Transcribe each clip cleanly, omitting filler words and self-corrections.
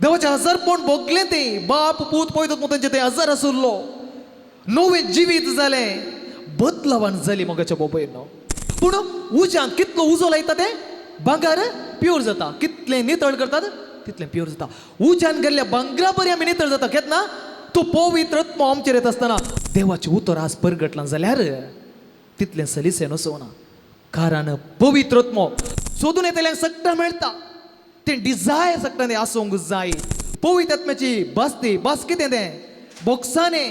देवाचें हजारपण भोगलें तें. बाप पूत पळयतात मग तांचें तें हजार आसुल्लो. नवें जिवीत जालें, बदलावान जाली मोगाच्या बापायनो. पूण उज्यांत कितलो उजो लायता तें भांगर प्योर जाता. कितलें नितळ करतात तितलें प्योर जाता. उज्यान गेल्ल्या भांगरा बरी आमी नितळ जाता. केन्ना तूं पवित्र आत्मो आमचेर येता आसतना देवाचें उतर आज परगटलां जाल्यार तितलें सलीसें नसोना. कारण पवित्र आत्मो सोदून येतल्यांक सगळें मेळटा. तें डिजायर सगळें तें आसूंक जाय. पवित्र आत्म्याची भास ती भास कितें तें बोक्साने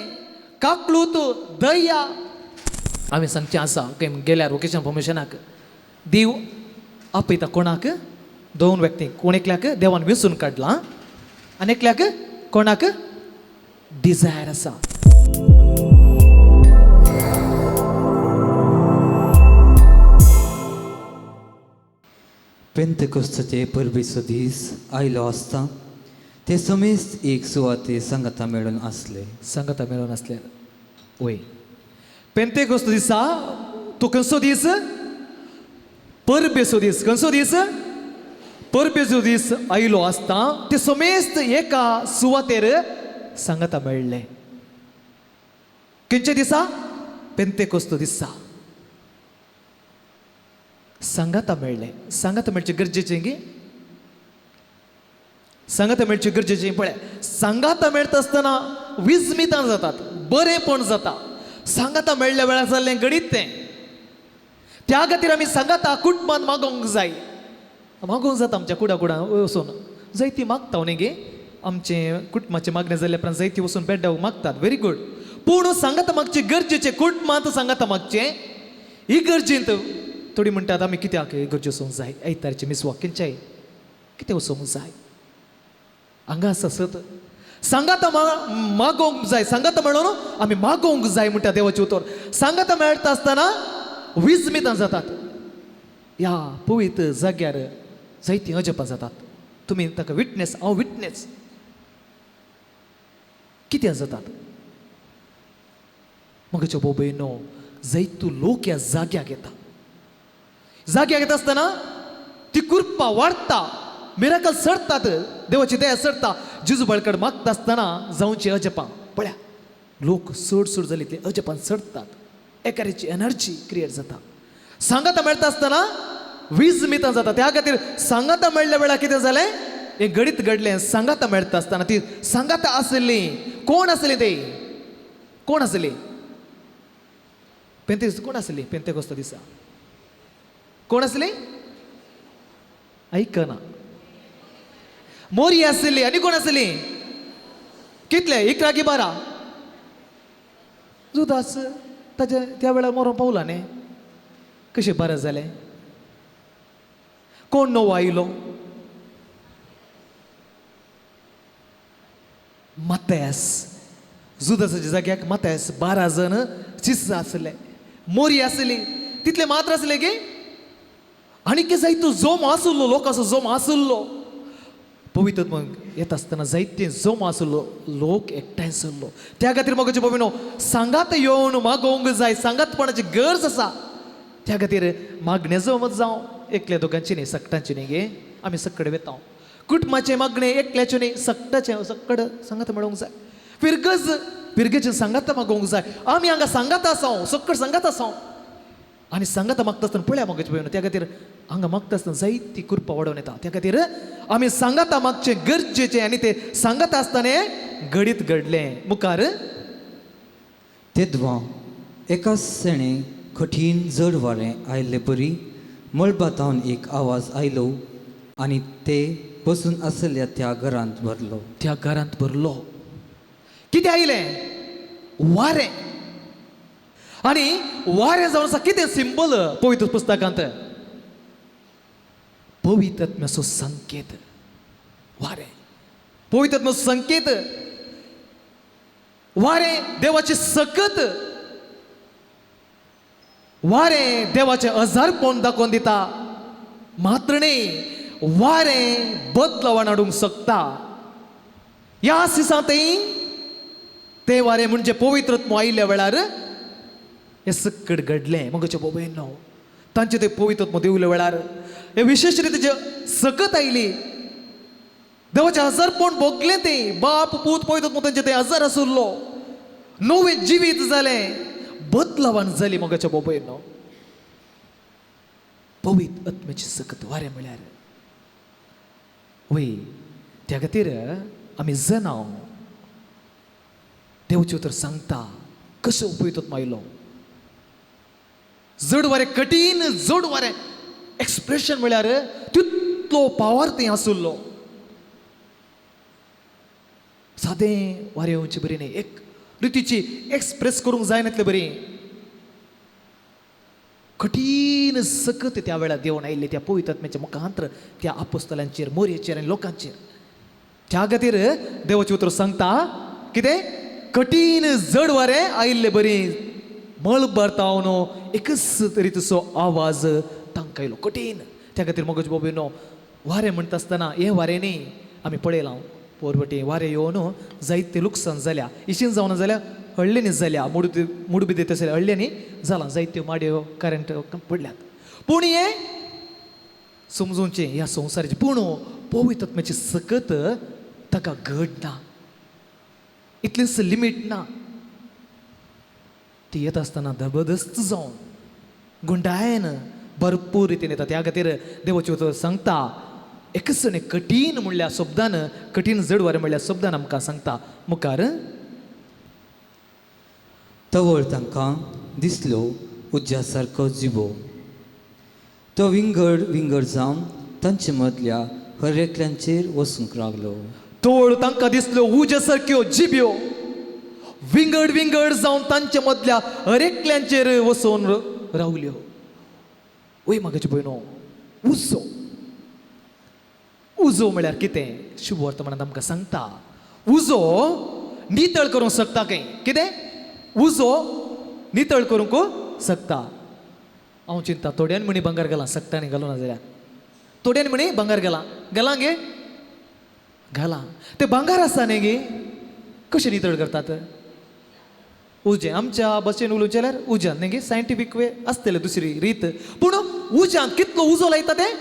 काकलूत दया. आमी सांगचें आसा खंय गेल्यार वोकेशन फॉर्मेशनाक देव आपयता कोणाक? दोन व्यक्ती. कोण एकल्याक देवान वेंचून काडलां आनी एकल्याक कोणाक डिजायर आसा. पेंतेकोस्ताचे परबेचो दीस आयलो आसता ते समेस्त एक सुवाते सांगाता मेळून आसले. सांगाता मेळून आसले. वय पेंतेकोस्त दिसा तो खंयचो दीस? परबेचो दीस. खंयचो दीस? परबेचो दीस आयलो आसता ते समेस्त एका सुवातेर सांगाता मेळ्ळे. खंयच्या दिसा? पेंतेकोस्त दिसा सांगाता मेळ्ळे. सांगाता मेळचें गरजेचें गी? सांगाता मेळचें गरजेचें. पळय सांगाता मेळटा आसतना विस्मितां जातात, बरेंपण जाता. सांगाता मेळ्ळ्या वेळार जाल्लें घडीत तें. त्या खातीर आमी सांगाता कुटुंबान मागोवंक जाय. मागोवंक जाता आमच्या कुडा कुडा वचून जायती मागता न्ही गे. आमचें कुटुंबाचें मागणें जाल्ल्या उपरांत जायती वचून बेड्डा मागतात. Very good. पूण सांगाता मागचें गरजेचें. कुटुंबांत सांगाता मागचें इगर्जेंत. थोडी म्हणटात आमी कित्याक इगर्जे वचूंक जाय? आयतारचें मिसवाक खंयच्याय कितें वचूंक जाय? हांगा आसा सत. सांगाता मागोवंक जाय. सांगाता म्हणून आमी मागोवंक जाय म्हणटा देवाचें उतर. सांगाता मेळटा आसतना विस्मितां जातात. ह्या पवित्र जाग्यार जायतीं अजपां जातात. तुमी ताका विटनेस, हांव विटनेस. कितें जातात म्हज्या भाव भयणो? जायतो लोक ह्या जाग्याक येता. जाग्याक येता आसतना ती कृपा वाडटा, मिराकल सरतात, देवाची दया सरता. जेजू बळकट मागता आसतना जावची अजपां. पळया लोक चड चड जाली ते अजपान चडतात. एकाद्याची एनर्जी क्रिएट जाता. सांगाता मेळटा आसतना विस्मितां जाता. त्या खातीर सांगाता मेळ्ळ्या वेळार कितें जालें? हें घडीत घडलें. सांगाता मेळटा आसतना ती सांगाता आसली. कोण आसली ते? कोण आसली? पेंतेकोस्त कोण आसली? पेंतेकोस्त दिसा कोण आसली? आयकना. मोरी आसली. आनी कोण आसली? कितले? 11 की 12? जुदास ताच्या त्या वेळार मरोंक पावला न्ही. कशें 12 जालें? कोण नवो आयलो? मातयास. जुदासाच्या जाग्याक मातयास. 12 जण चिस आसले. मोरी आसली. तितले मात्र आसले की आनी की जायतो जोम आसुल्लो. लोकांचो जोम आसुल्लो. पवित्र मग येता आसतना जायते जोम आसुल्लो. लोक एकठांय सरलो. त्या खातीर मोगाचे भयणो सांगात येवन मागोवंक जाय. सांगातपणाची गरज आसा. त्या खातीर मागणें जमत जावं एकल्या दोगांची न्ही, सगटांची न्ही गे. आमी सकड वेता. कुटुंबाचें मागणें एकल्याचें न्ही, सगटाचें. सकड सांगात मेळोवंक जाय. फिरगज फिरगेचें सांगात मागोवंक जाय. आमी हांगा सांगात आसा, सकड सांगात आसा. आनी सांगाता मागता आसतना पळया मोगाचे भयणो. त्या खातीर हांगा मागता आसतना जायती कृपा वाडोवन येता. त्या खातीर आमी सांगाता मागचें गरजेचें. आनी ते सांगाता आसतना घडीत घडलें. मुखार तेदवां एका सेणे कठीण जड वारें आयिल्ले परी मळबांत एक आवाज आयलो आनी ते बसून आसल्या त्या घरांत भरलो. त्या घरांत भरलो. कितें आयलें? वारें. आनी वारें जावन आसा कितें सिंबल पवित्र पुस्तकांत? पवित्र आत्म्याचो संकेत वारें. पवित्र आत्म्याचो संकेत वारें. देवाची सकत वारें देवाचें हजारपण दाखोवन दिता. मात्र न्ही, वारें बदलावान हाडूंक शकता. ह्या दिसांतय तें वारें म्हणजे पवित्र आत्मो आयिल्ल्या वेळार हें सकट घडलें. मोगाचे भयणो तांचे ते पवित्र आत्मो देंवल्या वेळार हे विशेश रितीचे सकत आयली. देवाचें हजारपण भोगलें तें, बाप पूत पळयतात मग तांचें तें हजार आसुल्लो, नवें जिवीत जालें, बदलावान जाली मोगाच्या बापायनो. पवित्र आत्म्याची सकत वारें म्हळ्यार वय. त्या खातीर आमी जनाव देवचें उतर सांगता कशें पवित्र आत्मा आयलो. जड वारें, कठीण जड वारें एक्सप्रेशन म्हळ्यार तितलो पावर थंय आसुल्लो. सादें वारें येवचें बरी न्ही, एक रितीची एक्सप्रेस करूंक जायना इतले बरी कठीण सकत त्या वेळार देवून आयिल्ली त्या पवित्र आत्म्याच्या मुखांतर त्या आपोस्तलांचेर, मोरयेचेर आनी लोकांचेर. त्या खातीर देवाचें उतर सांगता कितें, कठीण जड वारें आयिल्ले बरी मळबार तावन एकच रितीचो आवाज तांकां आयलो कठीण. त्या खातीर मगज बाबीनो वारें म्हणटा आसतना हें वारें न्ही आमी पळयलां पोरवटी वारें येवन जायते लुकसाण जाल्या, इशीन जावन जाल्यार हळ्ळ्यांनी जाल्या, मुडबी देत आसल्या हळ्ळ्यांनी जालां, जायत्यो माडयो करंट पडल्यात. पूण हें समजूचें ह्या संवसाराचें, पूण पवित्र आत्म्याची सकत ताका घड ना, इतलेंच लिमीट ना. ती येता आसतना जबरदस्त जावन गुंडायन भरपूर रितीन येता. त्या खातीर देवाचें उतर सांगता एकच कठीण म्हणल्या शब्दान, कठीण जड वारें म्हणल्या शब्दान आमकां सांगता मुखार. तवळ तांकां दिसलो उज्या सारको जिबो, तो विंगड विंगड जावन तांचे मदल्या हर एकल्यांचेर वसूंक लागलो. तवळ तांकां दिसल्यो उज्या सारक्यो जिब्यो विंगड विंगड जावन तांचे मदल्या हर एकल्यांचेर वचून रावल्यो. वय म्हागेचे भयणो, उजो उजो म्हळ्यार कितें शुभवर्तमानांत आमकां सांगता. उजो नितळ करूंक शकता खंय, कितें उजो नितळ करूंक शकता. हांव चिंता थोड्यान म्हणी भांगर घालां, सकता न्ही घालूं ना जाल्यार थोड्यान म्हणी भांगर घालां, घालां गे घालां. तें भांगर आसा न्ही गे, कशें नितळ करतात उजें? आमच्या भाशेन उलोवचें जाल्यार उज्यान न्ही गे, सायंटिफीक वे आसतलें दुसरी रीत, पूण उज्यान कितलो उजो लायता तें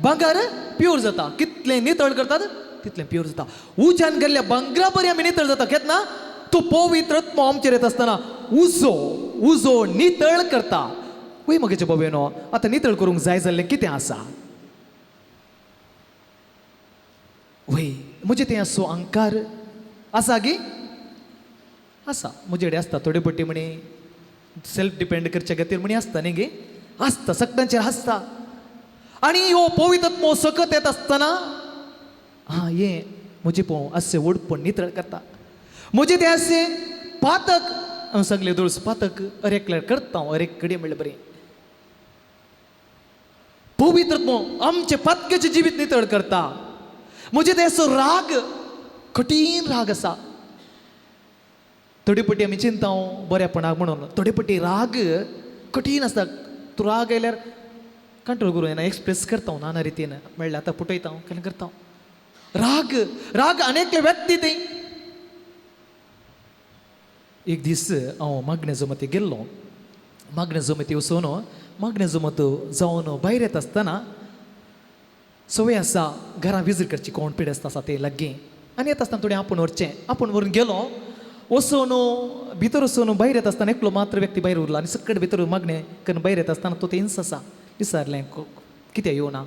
भांगर प्योर जाता. कितलें नितळ करतात तितलें प्योर जाता. उज्यान गेल्ल्या भांगरा बरी आमी नितळ जाता. केन्ना तो पवित्र आत्मो आमचेर येता आसतना उजो उजो नितळ करता. वय म्हगेचे बाबेनो, आतां नितळ करूंक जाय जाल्लें कितें आसा? वय म्हजें तें असो अहंकार आसा गी आसा, म्हजे कडेन आसता थोडे पट्टी म्हणी सेल्फ डिपेंड करचे खातीर म्हणी आसता न्ही गे, आसता सगळ्यांचेर आसता. आनी हो पवित्र आत्मो सकत येता आसतना आं हें म्हजें पळोवं अशें व्हडपण नितळ करता. म्हजें तें अशें पातक हांव सगळें दुळस पातक अरेक एकल्यार करता हांव, अरेक कडेन म्हणल्यार बरें. पवित्र आत्मो आमचें पातकाचें जिवीत नितळ करता. म्हजें तें असो राग, कठीण राग आसा. थोडे पट्टी आमी चिंता बऱ्यापणाक म्हणून, थोडे पट्टी राग कठीण आसता. तूं राग आयल्यार कंट्रोल करूं येना, एक्सप्रेस करता हांव नाना रितीन, म्हणल्यार आतां पुटयता हांव, केन्ना करता हांव. राग राग अनेकले व्यक्ती थंय. एक दीस हांव मागणे जमती गेल्लो, मागणे जमती वचून मागणे जमत जावन भायर येता आसतना संवय आसा घरां विजीट करची, कोण पिडेस्त आसा ते लागीं, आनी येता आसतना थोडें आपूण व्हरचें. आपूण व्हरून गेलो, वचून भितर वचून भायर येता आसतना एकलो मात्र व्यक्ती भायर उरला आनी सकट भितर मागणें करून भायर येता आसतना तो तेंच आसा. विचारलें कित्याक येवना,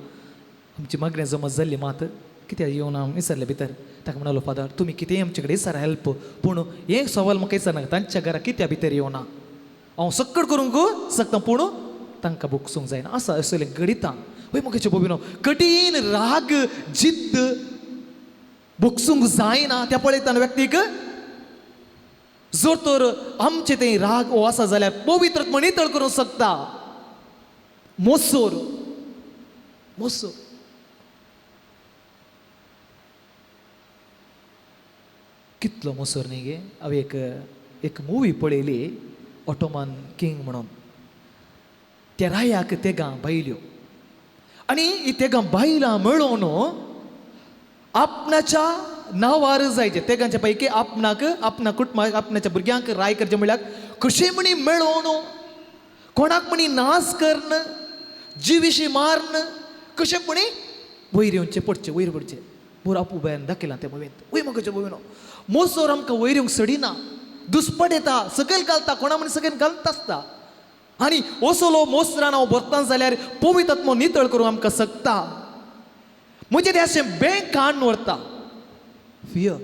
आमची मागणें जमत जाल्ली मात कित्याक येवना विचारलें भितर. ताका म्हणालो फादर तुमी कितेंय आमचे कडेन विचार हेल्प, पूण हें सवाल म्हाका विचारनाका, तांच्या घरा कित्याक भितर येवना, हांव सक्कड करूंक शकता पूण तांकां भोगसूंक जायना आसा असलें घडितां. वय म्हगेचे बोबिनो, कठीण राग जिद्द भोगसूंक जायना त्या पळयतना व्यक्तीक. जर तर आमचें तें राग हो आसा जाल्यार पवित्र आत्मो नितळ करूंक शकता. मोसोर मोसोर कितलो मोसोर न्ही गे. हांवें एक एक मुवी पळयली ऑटोमन किंग म्हणून. त्या रायाक तेगां बायल्यो आनी ही तेगां बायलां मेळोवन आपणाच्या नांवार जायचे. तेगांच्या पैकी आपणाक आपणा कुटुंबाक आपणाच्या भुरग्यांक राय करचें म्हणल्यार कशें म्हणी मेळोवन कोणाक म्हणी नाश करून जिविशी मारून कशें म्हणी वयर येवचें पडचें, वयर पडचें. बरो आपू बयान दाखयलां तें मुवेंत. वय म्हज्या भयणो, मोसोर आमकां वयर येवंक सडिना, दुस्पट येता, सकयल घालता, कोणा म्हण सकयल घालता आसता. आनी असलो मोसरान हांव भरता जाल्यार पवित्र आत्मो नितळ करूंक आमकां शकता. म्हणजे तें अशें बें कान व्हरता, फियर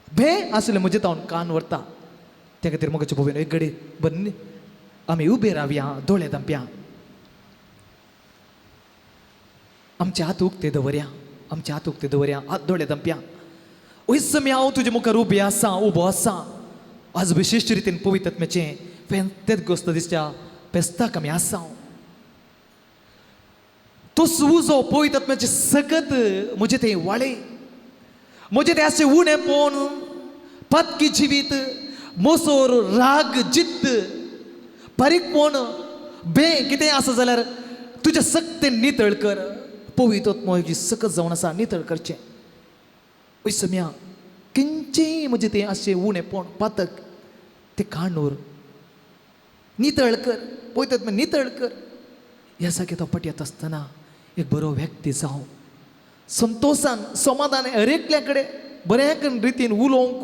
भें आसलें म्हजें तावन कान व्हरता. त्या खातीर म्हज्या भोवेन एक घडी बरें आमी उबे रावया, दोळे धांपया, आमचे हात उक्ते दवरया, आमचे हात उक्ते दवरया, हात दोळे धांपया. वयस मी हांव तुजे मुखार उबे आसा, उबो आसा. आज विशिश्ट रितीन पवित्र आत्म्याचें तेच गोस्त दिसच्या फेस्ताक आमी आसा. तो उजो पवित्र आत्म्याचें सकत म्हजें तें वाळे, म्हजें तें अशें उणें पोवन पातकी जिवीत, मोसोर, राग, जिद्द, बारीकपण, बें कितें आसा जाल्यार तुजें सक्तें नितळ कर. पवित्र आत्मो सकत जावन आसा नितळ करचें. वयसम्या खंयचेंय म्हजें तें अशें उणेपण पातक तें काणूर नितळ कर, पवित्र आत्मा नितळ कर. ह्या जाग्यार तो पटयत आसतना एक बरो व्यक्ती जावं, संतोशान समाधान हर एकल्या कडेन बऱ्या रितीन उलोवंक,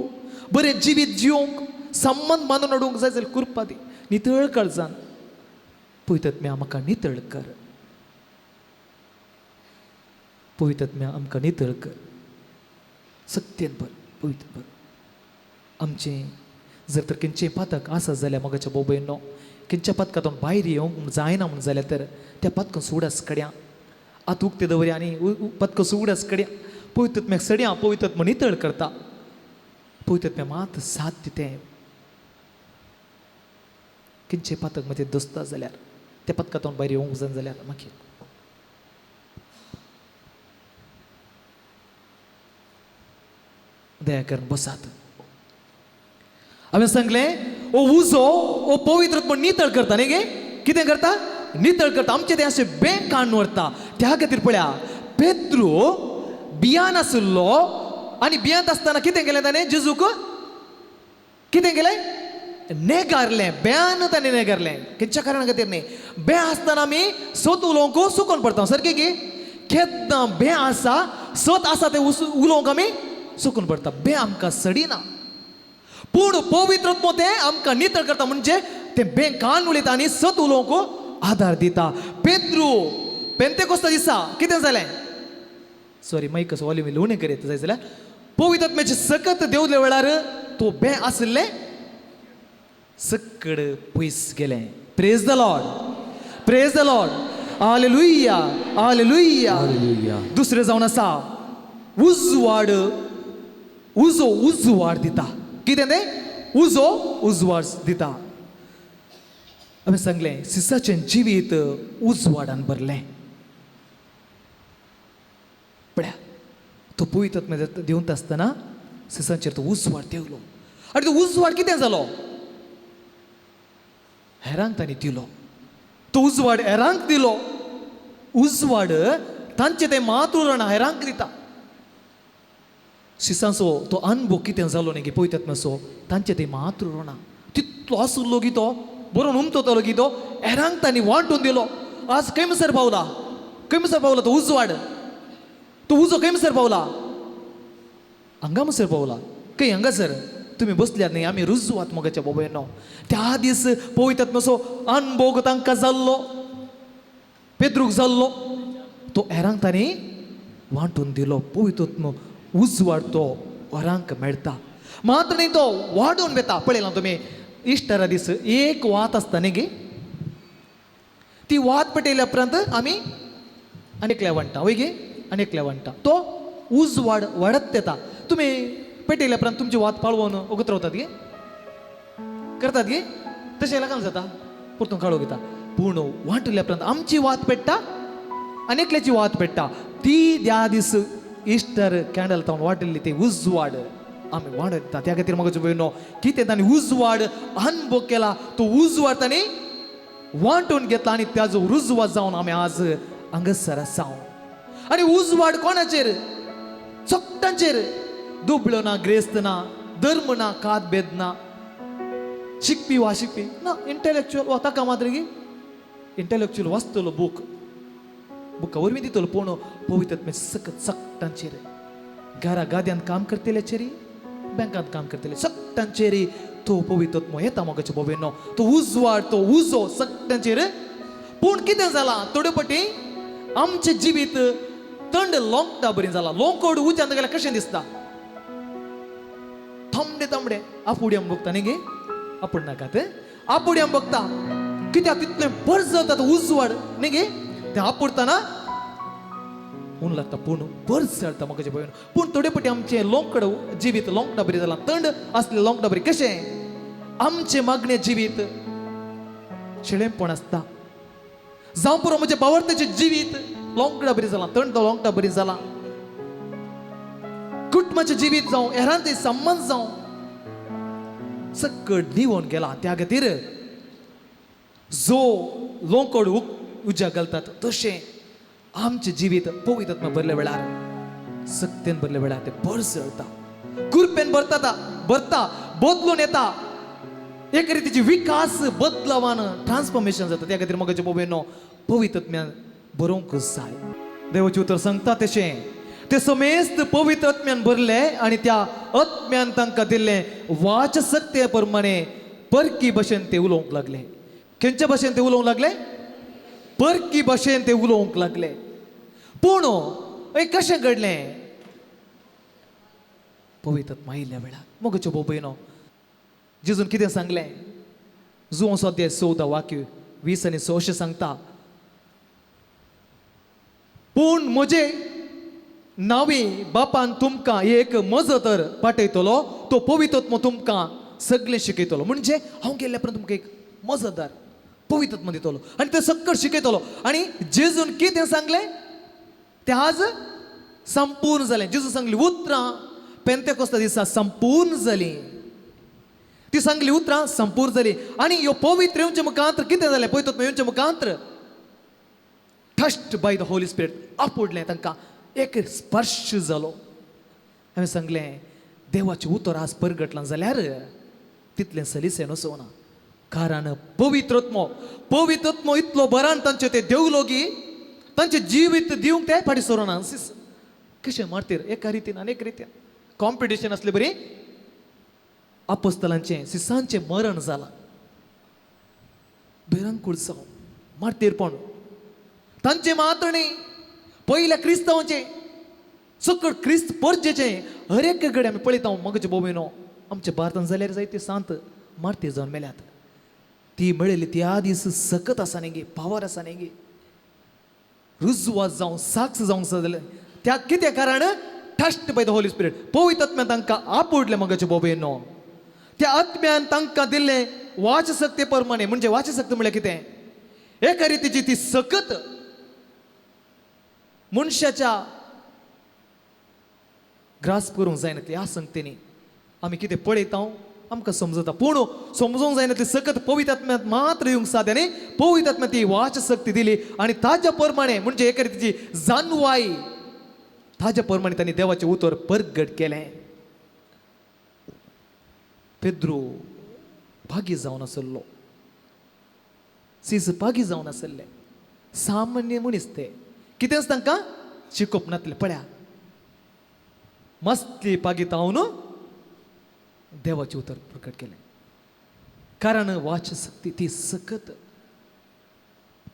बरें जिवीत जिवंक, संबंद बांदून हाडूंक जाय जाल्यार कृपा दी. नितळ काळजान पवित्र आत्म्या म्हाका नितळ कर, पवित्र आत्म्या आमकां नितळ कर, सक्तेन भर, पवित्र भर. आमचें जर तर खंयचें पातक आसा जाल्यार मोगाच्या भाव भयणो, खंयच्या पातकांतून भायर येवंक जायना म्हूण जाल्यार तर त्या पातकां सुडास कड्या, आत उक्ते दवरया आनी पातकां सुडास कड्या. पवित्र आत्म्याक सड्या, पवित्र आत्मा नितळ करता. पवित्र आत्म्या मात साथ दितें. खंयचें पातक म्हजें दोसता जाल्यार त्या पातकांतून भायर येवंक जायना जाल्यार मागीर दया करून बसात. हांवें सांगलें ओ उजो ओ पवित्र आत्मो नितळ करता न्ही गे, कितें करता? नितळ करता. आमचें तें अशें बेंक काडून व्हरता. त्या खातीर पळया पेद्रू बियान आशिल्लो आनी बियांत आसतना कितें केलें ताणें? जेजूक कितें केलें? नेगारलें. बेयान ताणें नेगारलें. खंयच्या कारणा खातीर न्ही? बे आसतना आमी सत उलोवंक सुकोन पडटा सारकें की केन्ना बे आसा सत आसा तें उलोवंक आमी सुकून पडटा. बे आमकां सडिना, पूण पवित्र आत्मो तें आमकां नितळ करता. म्हणजे तें बे कान उलयता आनी सत उलोवंक आदार दिता. पेद्रू पेंतेकोस्ता दिसा कितें जालें? सॉरी माईक कसो वॉल्यूम इल्लो उणें करीत जाय जाल्यार पवित्र आत्म्याचें सकत देंवले वेळार तो बे आशिल्लें सकड पयस गेलें. Praise the Lord, praise the Lord, hallelujah, hallelujah. Hallelujah. दुसरें जावन आसा उजवाड, उजो उजवाड दिता. कितें तें? उजो उजवाड दिता. हांवें सांगलें सिसाचें जिवीत उजवाडान भरलें. पळया तो पवित्र आत्म्या देंवता आसतना सिसाचेर तो उजवाड देंवलो आनी तो उजवाड कितें जालो? हेरांक तांणी दिलो. तो उजवाड हेरांक दिलो. उजवाड तांचें तें मात उरना, हेरांक दिता. सिसांचो तो अनुभव कितें जालो न्ही पवित्र आत्म्याचो, तांचें तें मात उरना. तितलो आशिल्लो की तो बरोवन उमतलो की तो हेरांक तांणी वांटून दिलो. आज खंय म्हणसर पावला? खंय म्हणसर पावला तो उजवाड? तो उजो खंय म्हणसर पावला? हांगा म्हणसर पावला. खंय हांगासर तुमी बसल्यात न्ही, आमी रुजवात मोगाच्या बाबायनो. त्या दीस पवित्र आत्म्याचो अनुभव तांकां जाल्लो, पेद्रूक जाल्लो, तो हेरांक तांणी वांटून दिलो. पवित्र आत्मो उजवाड तो वरांक मेळटा, मात्र न्ही तो वाडून वता. पळयलां तुमी इश्टरा दीस एक वात आसता न्ही गे, ती वात पेटयल्या उपरांत आमी आनी एकल्या वांट्टा, वय गे, आनी एकल्या वांट्टा. तो उजवाड वाडत येता. तुमी पेटयल्या उपरांत तुमची वात पाळोवन वगत रावतात गे, करतात गे, तशें काम जाता, परतून काळो घेता. पूण वांटल्या उपरांत आमची वात पेट्टा आनी एकल्याची वात पेट्टा. ती त्या दीस इश्टर कॅन्डल तावन वाटिल्ली ती उजवाड आमी वाडयता. त्या खातीर म्हाका भयणो कितें तांणी उजवाड अनुभव केला, तो उजवाड तांणी वांटून घेतला आनी त्याजो रुजवाड जावन आमी आज हांगासर आसा. आनी उजवाड कोणाचेर? चोकटांचेर. दुबळो ना, ग्रेस्त ना, धर्म ना, कात भेद ना, शिकपी वा शिकपी ना, इंटेलेक्च्युअल वा ताका मात्र की इंटेलेक्च्युअल वाचतलो बूक, बुका वरवीं दितलो पूण पवित्र आत्मे सकत सगटांचेर, घरा गाद्यांत काम करतल्याचेर, बँकांत काम करतले सगटांचेर तो पवित्र आत्मो येता मोगाचे बोबेनो, तो उजवाड, तो उजो सगटांचेर. पूण कितें जालां थोड्यो पटी आमचें जिवीत थंड लोंकटा बरी जालां. लोंकोड उज्यांत गेल्यार कशें दिसता? तांबडे तांबडे आपुड्यां बगता न्ही गे, आपूण नाकात आपुड्यां बगता कित्याक तितलें परजळटा तो उजवाड न्ही गे, तें आपुडतना ऊन लागता पूण परजळटा मोगाचे भयण. पूण थोडे पटी आमचें लोंकड जिवीत लोंकटा बरी जालां, थंड आसलें लोंकटा बरी. कशें आमचें मागणें जिवीत शेळेंपण आसता, जावं पुरो म्हजें बावडतेचें जिवीत लोंकडा बरी जालां, थंड लोंकटा बरी जालां, कुटुंबाचें जिवीत जावं हेरांचे संबंद जावं सकट निवोन गेला. त्या खातीर जो लोंकड उज्या घालतात तशें आमचें जिवीत पवित्र आत्मा भरल्या वेळार, सक्तेन भरल्या वेळार तें परजळटा, कुरपेन भरता भरता, बदलून येता, एक रितीची विकास बदलावान ट्रान्सफॉर्मेशन जाता. त्या खातीर मोगाचे बोबेनो पवित्र आत्म्यान बरोवंक जाय. देवाचें उतर सांगता तशें ते समेस्त पवित्र आत्म्यान भरले आनी त्या आत्म्यान तांकां दिल्लें वाचसक्ते प्रमाणे परकी भाशेन ते उलोवंक लागले. खंयच्या भाशेन ते उलोवंक लागले? परकी भाशेन ते उलोवंक लागले. पूण हें कशें घडलें? पवित्र आत्मा आयिल्ल्या वेळार. मोगाच्यो भोव भयणो, जेजून कितें सांगलें? जुंव स्वाध्याय 14 वाक्य 20 आनी 6 अशें सांगता, पूण म्हजे नावी बापान तुमकां एक मजतर पाठयतलो, तो पवित्र आत्मो तुमकां सगळें शिकयतलो. म्हणजे हांव गेल्ल्या उपरांत तुमकां एक मजतदार पवित्र आत्मो दितलो आनी ते सगळें शिकयतलो. आनी जेजून कितें सांगलें तें आज संपूर्ण जालें. जेजून सांगली उतरां पेंतेकोस्ता दिसा संपूर्ण जालीं, ती सांगली उतरां संपूर्ण जालीं. आनी ह्यो पवित्र येवचे मुखांत्र कितें जालें? पवित्र आत्मो येवचे मुखांत्र touched by the Holy Spirit आपुडलें तांकां, एक स्पर्श जालो. हांवें सांगलें देवाचें उतर आज परगटलां जाल्यार तितलें सलीसें नसोना, कारण पवित्र आत्मो, पवित्र आत्मो इतलो बरान तांचे ते देवलोगी तांचें जिवीत दिवंक ते फाटीं सरोना. कशें मारतीर एका रितीन आनी एक रितीन कॉम्पिटिशन आसलें बरी आपोस्तलांचें सिसांचें मरण जालां, भिरांकूळ जावं मारतीरपण तांचें मात्र न्ही, पयल्या क्रिस्तांवाचें सकट क्रिस्त परजेचें हर एक कडेन आमी पळयता. मगज बोबेनो आमच्या भारतान जाल्यार जायते सांत मारतीर जावन मेल्यात. ती मेळिल्ली त्या दीस सकत आसा न्ही गे, पावर आसा न्ही गे, रुजवात जावं साक्ष जावंक जालें. त्या कितें कारण? Touched by the Holy Spirit, पवित्र आत्म्यान तांकां आपुडलें. मगाचे बोबेनो त्या आत्म्यान तांकां दिल्लें वाचसक्ते प्रमाणे, म्हणजे वाचसक्ती म्हणल्यार कितें? एका रितीची ती सकत मनशाच्या ग्रास करूंक जायना ती आसंगतेनी आमी कितें पळयता आमकां समजता, पूण समजूंक जायना ती सकत पवित्र आत्म्यांत मात्र येवंक साध्य. आनी पवित्र आत्म्यात ती वाचसक्ती दिली आनी ताज्या प्रमाणे म्हणजे एका रितीची जानवाय ताज्या प्रमाणे तांणी देवाचें उतर परगट केलें. पेद्रू भागी जावन आसलो, सीस भागी जावन आसले, सामान्य मनीस ते, कितेंच तांकां शिकोवप नासलें. पळया मस्ती पागीत हांव देवाचें उतर प्रकट केलें, कारण वाचसक्ती ती सकत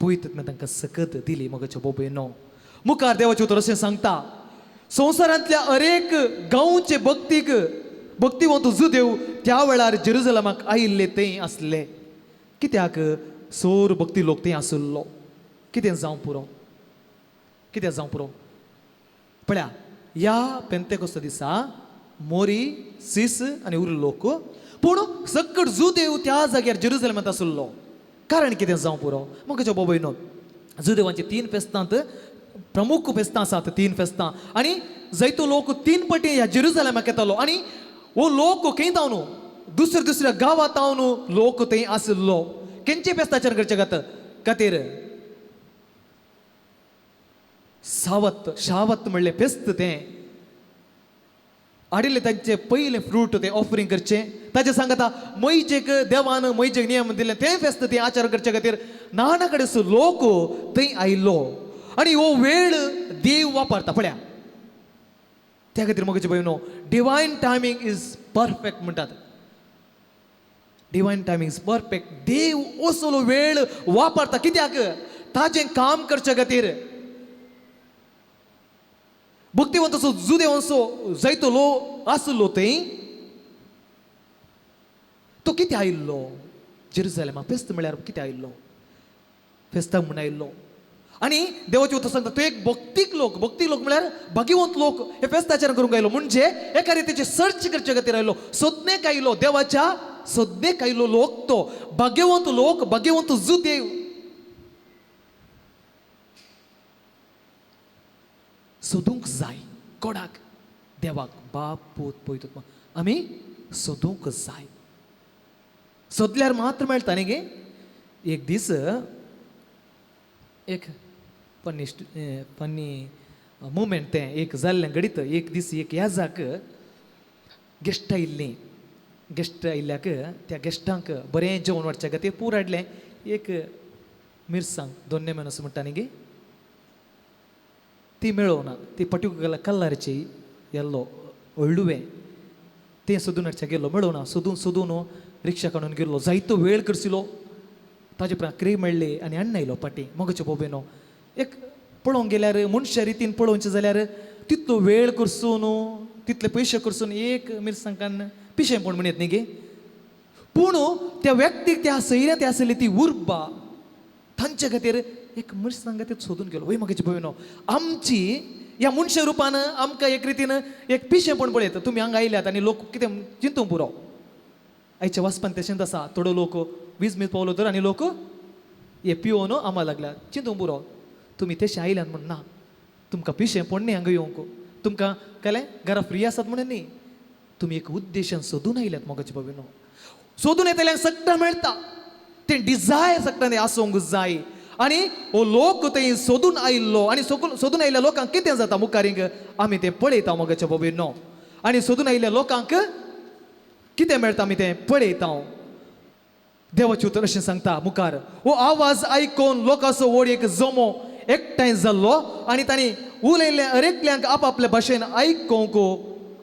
पवित्र तांकां सकत दिली. मगाच्या बोबेनो मुखार देवाचें उतर अशें सांगता, संवसारांतल्या अरेक गांवचे भक्तीक भक्तिवंत जुदेव त्या वेळार जेरुजलमाक आयिल्ले थंय आसले. कित्याक सोर भक्ती लोक थंय आसलो. कितें जावं पुरो, कितें जावं पुरो? पळया ह्या पेंतेकोस्ता दिसा मोरी सीस आनी उरलो लोक, पूण सकट जुदेव त्या जाग्यार जेरुजलमांत आसलो. कारण कितें जावं पुरो? म्हाका बाबय न्हू, जुदेवांची 3 फेस्तांत प्रमुख फेस्तां आसात, 3 फेस्तां, आनी जायतो लोक 3 पटी ह्या जेरुजलमाक येतालो. आनी हो लोक खंय जावन दुसऱ्या दुसऱ्या गांवांत हांव लोक थंय आशिल्लो. खंयचे फेस्ताचेर करचे खातीर? सावत शावत म्हणलें फेस्त तें हाडिल्लें तांचे पयलें फ्रूट तें ऑफरींग करचें. ताचें सांगता मैजेक देवान मैजेक नियम दिलें तें फेस्त तें आचार करचे खातीर नाना कडेन लोक थंय आयिल्लो. आनी हो वेळ देव वापरता पळया. त्या खातीर म्हजे भयणो, डिवायन टायमींग is perfect म्हणटात. Divine timing is perfect. देव असलो वेळ वापरता कित्याक? ताजें काम करचे खातीर. भक्तिवंत असो जुदेव जायतो लो आसलो थंय, तो कितें आयिल्लो जेरुजलेमा फेस्त म्हळ्यार कितें आयिल्लो, फेस्ताक म्हूण आयिल्लो. आनी देवाची उतर सांगता तो एक भक्तीक लोक, भक्तीक लोक म्हळ्यार भाग्यवंत लोक हे फेस्ताचेर करूंक आयलो, म्हणजे एका रितीचे सर्च करचे खातीर आयलो, सोदनेक आयलो, देवाच्या सोदनेक आयलो लोक तो भाग्यवंत लोक, भाग्यवंत जुदेव. सोदूंक जाय कोणाक? देवाक, बाप पूत पवित्र आमी सोदूंक जाय. सोदल्यार मात्र मेळटा न्ही गे. एक दीस एक फन्नी फन्नी मुमेंट तें एक जाल्लें घडीत. एक दीस एक याजाक गेस्ट आयिल्लीं, गेस्ट आयिल्ल्याक त्या गेस्टांक बरें जेवण वाडच्या खातीर पूर हाडलें एक मिरसांग दोन्ने मेनस म्हणटा न्ही गे, ती मेळोवना, ती पर्टिक्युलर कलरची येल्लो हळडुवें तें सोदून हाडच्या गेलो, मेळोवना. सोदून सोदून रिक्षा काडून गेलो, जायतो वेळ करसिलो, ताजे उपरांत क्रे मेळ्ळी आनी अण्ण आयलो पाटी. मगचे बोबेनो एक पळोवंक गेल्यार मनशा रितीन पळोवचें जाल्यार तितलो वेळ करसून तितले पयशे करसून एक मिरसांगान पिशेंपण म्हणयत न्ही गे. पूण त्या व्यक्तीक त्या सैऱ्यांत आसली ती उर्बा तांचे खातीर एक मिरसांग खातीर सोदून गेलो. वय म्हगे भयणो, आमची ह्या मनशा रुपान आमकां एक रितीन एक पिशेंपण पळयता. तुमी हांगा आयल्यात आनी लोक कितें चिंतूंक पुरो. आयच्या वाचपान तशेंच आसा, थोडो लोक वीज मीज पावलो तर आनी लोक हे पिवन आमा लागल्या. चिंतूंक पुरो, तुमी तशें आयल्यात म्हण ना, तुमकां पिशेंपण न्ही हांगा येवंक, तुमकां कळ्ळें घरा फ्री आसात म्हणून न्ही, तुमी एक उद्देशान सोदून आयल्यात. मोगाचे बाबीनो, सोदून येतल्यांक सगळें मेळटा, तें डिजायर सगळें तें आसूंक जाय. आनी हो लोक थंय सोदून आयिल्लो आनी सोदून आयिल्ल्या लोकांक कितें जाता मुखारींक आमी तें पळयता मोगाच्या बाबीनो. आनी सोदून आयिल्ल्या लोकांक कितें मेळटा आमी तें पळयता. देवाचें उतर अशें सांगता मुखार, हो आवाज आयकून लोकांचो व्हड एक जमो एकठांय जाल्लो आनी तांणी उलयल्लें अरेकल्यांक आपआपले भाशेन आयकूंक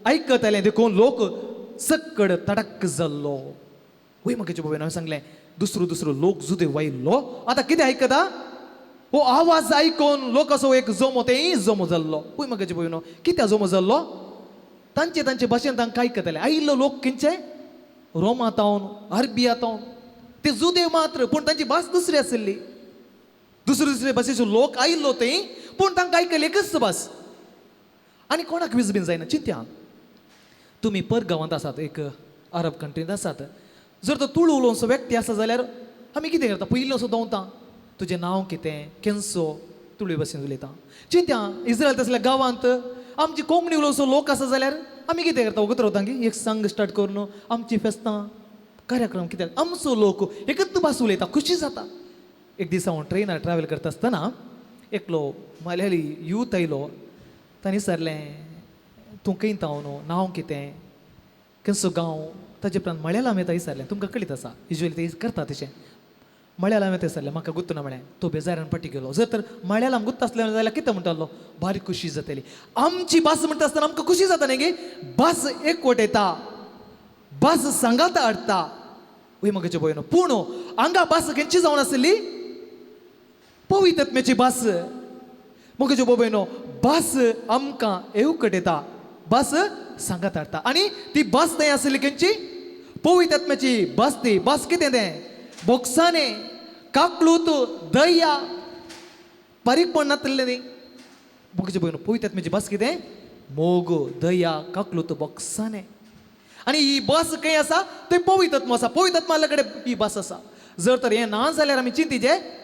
आयकतालें, देखून लोक सक्कड तडक जाल्लो. वय म्हाका बाबा हांवें सांगलें दुसरो दुसरो लोक जुदेव आयिल्लो आतां कितें आयकता, हो आवाज आयकून लोकांचो एक जमो तेंय जमो जाल्लो. वय म्हाका बाबा कित्याक जमो जाल्लो? तांचे तांचे भाशेन तांकां आयकताले. आयिल्लो लोक खंयचे? रोमा तावन, अरबिया तावन, ते जुदेव मात्र, पूण तांची भास दुसरी आशिल्ली. दुसरे दुसरे भाशेचो लोक आयिल्लो थंय, पूण तांकां आयकली एकच भास. आनी कोणाक वीज बीन जायना. चिंत्या तुमी पर गांवांत आसात, एक अरब कंट्रींत आसात, जर तो तुळू उलोवचो व्यक्ती आसा जाल्यार आमी कितें करता? पयलीं असो दवता, तुजें नांव कितें, केन्सो, तुळी भाशेन उलयता. चिंत्या इस्रायल तसल्या गांवांत आमची कोंकणी उलोवचो लोक आसा जाल्यार आमी कितें करता? वगत रावता की एक संग स्टार्ट करून आमची फेस्तां कार्यक्रम कित्याक आमचो लोक एकच भास उलयता, खुशी जाता. एक दीस हांव ट्रेनार ट्रॅवल करता आसतना एकलो मलयाळी यूथ आयलो, ताणें विचारलें तूं खंय तावन, नांव कितें, खंयचो गांव. ताजे उपरांत मळयाळम येता विचारलें, तुमकां कळीत आसा युज्वली ते करता तशें. मळयाळम येता विचारलें, म्हाका गुत्त ना म्हळें. तो बेजारान फाटी गेलो. जर तर मळयाळम गुत्त आसलें जाल्यार कितें म्हणटालो, बारीक खुशी जातली. आमची भास म्हणटा आसतना आमकां खुशी जाता न्ही गे, भास एकवट येता, भास सांगाता हाडटा. वय म्हगे भयणो, पूण हांगा भास खंयची जावन आसली? पवित्रत्म्याची भास. म्हगे भयणो, भास आमकां एकवट येता, भास सांगात हाडटा. आनी ती भास थंय आसली खंयची? पवित्रत्म्याची भास. ती भास कितें तें? बोक्साने, काकलूत, दया, बारीकपण नातलें न्ही. म्हगे भयणो, पवित्रत्म्याची भास कितें? मोग, दया, काकलूत, बोक्साने. आनी ही भास खंय आसा? थंय पवित्रत्म आसा. पवित्रत्मा कडेन ही भास आसा. जर तर हें ना जाल्यार आमी चिंतीचे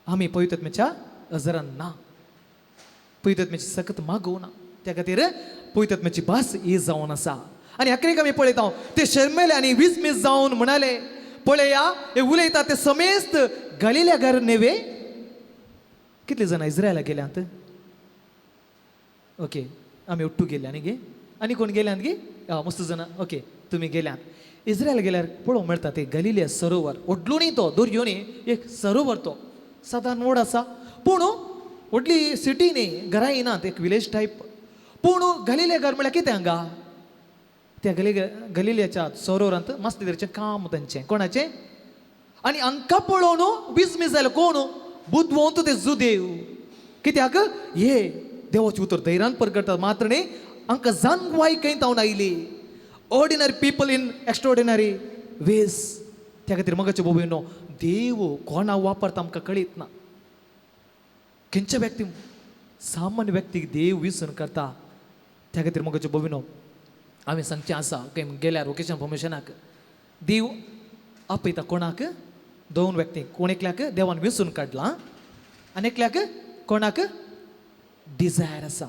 आमी पवित्रत्म्याच्या अजरान ना, पवित्रत्म्याची सकत मागोवना. त्या खातीर पवित्रत्म्याची भास ही जावन आसा. आनी अखेरेक आमी पळयता ते शर्मेले आनी विजमीज जावन म्हणाले, पळया हे उलयता ते समेस्त गलिल्या घर नेवे. कितले जाणां इस्रायला गेल्यात? ओके, आमी उट्टू गेले आनी गे, आनी कोण गेल्यात गे? मस्त जाणां. ओके, तुमी गेल्यात इस्रायल गेल्यार पळोवंक मेळटा ते गलिलिया सरोवर, व्हडलो न्ही तो, दर्यो न्ही, एक सरोवर तो. सादारण व्हड आसा, पूण व्हडली सिटी न्ही, घरां येनात, एक विलेज टायप. पूण गलिले घर म्हळ्यार कितें हांगा त्या गलिलियाच्या सरोवरांत मास्ती धरचें काम तांचें. कोणाचें? आनी हांकां पळोवन विस्मीत जालें. कोण? बुदवंत ते जुदेव. कित्याक हे देवाचें उतर धैर्यान परगटतात मात्र न्ही, हांकां जानवाय खंय तावन आयली. Ordinary people in extraordinary ways. त्या खातीर मगाचे बाबूनो, देव कोणा वापरता आमकां कळीत ना. खंयच्या व्यक्ती, सामान्य व्यक्तीक देव विसून करता. त्या खातीर मगाचे बाबूनो, हांवें सांगचें आसा खंय गेल्यार वोकेशन फॉर्मेशनाक देव आपयता कोणाक? दोन व्यक्ती. कोण एकल्याक देवान विसून काडला आनी एकल्याक कोणाक डिजायर आसा.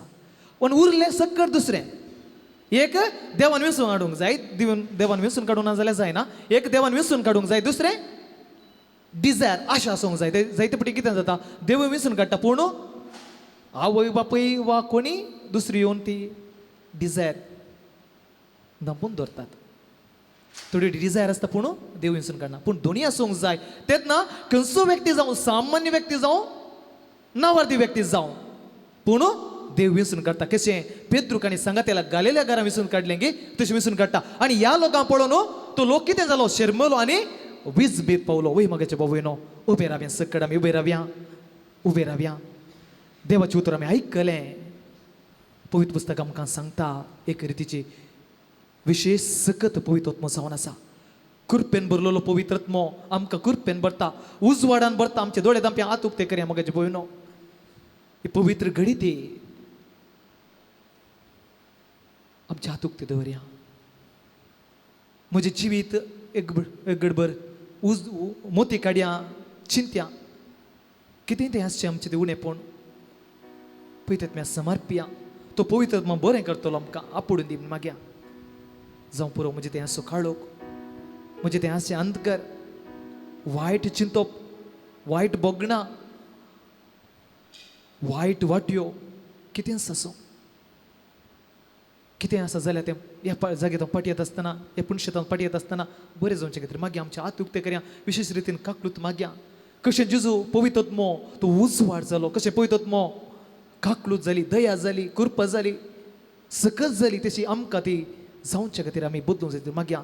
पूण उरलें सक्कर दुसरें. एक देवान विसून काडूंक जाय, देवान विसून काडूंक ना जाल्यार जायना. एक देवान विसून काडूंक जाय, दुसरें डिजायर आशा आसूंक जाय. जायते पटी कितें जाता, देव विसून काडटा पूण आवय बापूय वा कोणी दुसरी येवन ती डिजायर धांपून दवरतात. थोडी डिजायर आसता पूण देव विसून काडना. पूण दोनी आसूंक जाय. तेन्ना खंयचो व्यक्ती जावं, सामान्य व्यक्ती जावं, नावार्दी व्यक्ती जावं, पूण देव विसून काडटा. कशें पेद्रूक आनी सांगात्याला गालेल्या घरां विसून काडलें की तशें विसून काडटा. आनी ह्या लोकांक पळोवन तो लोक कितें जालो, शर्मलो आनी वीज बीत पावलो. वय मगाचे बाबूय न्हू, उबे रावया, सकड आमी उबे रावया, उबे रावया. देवाचें उतर आमी आयकलें. पवित्र पुस्तक आमकां सांगता एक रितीची विशेश सकत पवित्र आत्मो जावन आसा. कुरपेन भरलेलो पवित्र आत्मो आमकां कुरपेन भरता, उजवाडान भरता. आमचे दोळे दामपे हात उक्ते करया मगाचे बाबूय न्हू. ही पवित्र घडी ती आमचे हात उक्ते दवरया. म्हजें जिवीत एक गडबर उज मोती काडया, चिंत्या कितें तें आसचें आमचें तें उणेपण पळयतात म्या समर्पिया. तो पवित्र आत्मो बरें करतलो आमकां. आपोडून दी मागया जावं पुरो म्हजें तें आसचो काळोख, म्हजें तें आसचें अंधकार, वायट चिंतप, वायट भोगणां, वायट वाटयो, कितेंच आसूं, कितें आसा जाल्यार तें ह्या जाग्यार पाटी येता आसतना, ह्या पुणशेतान पाटी येता आसतना बरें जावचें खातीर मागीर आमचे हात उक्ते करया. विशेश रितीन काकलूत मागया. कशें जेजू पवित्र आत्मो तो उजवाड जालो, कशें पवित्र आत्मो काकलूत जाली, दया जाली, कृपा जाली, सकत जाली, तशी आमकां ती जावचे खातीर आमी बदलूंक जाय. मागया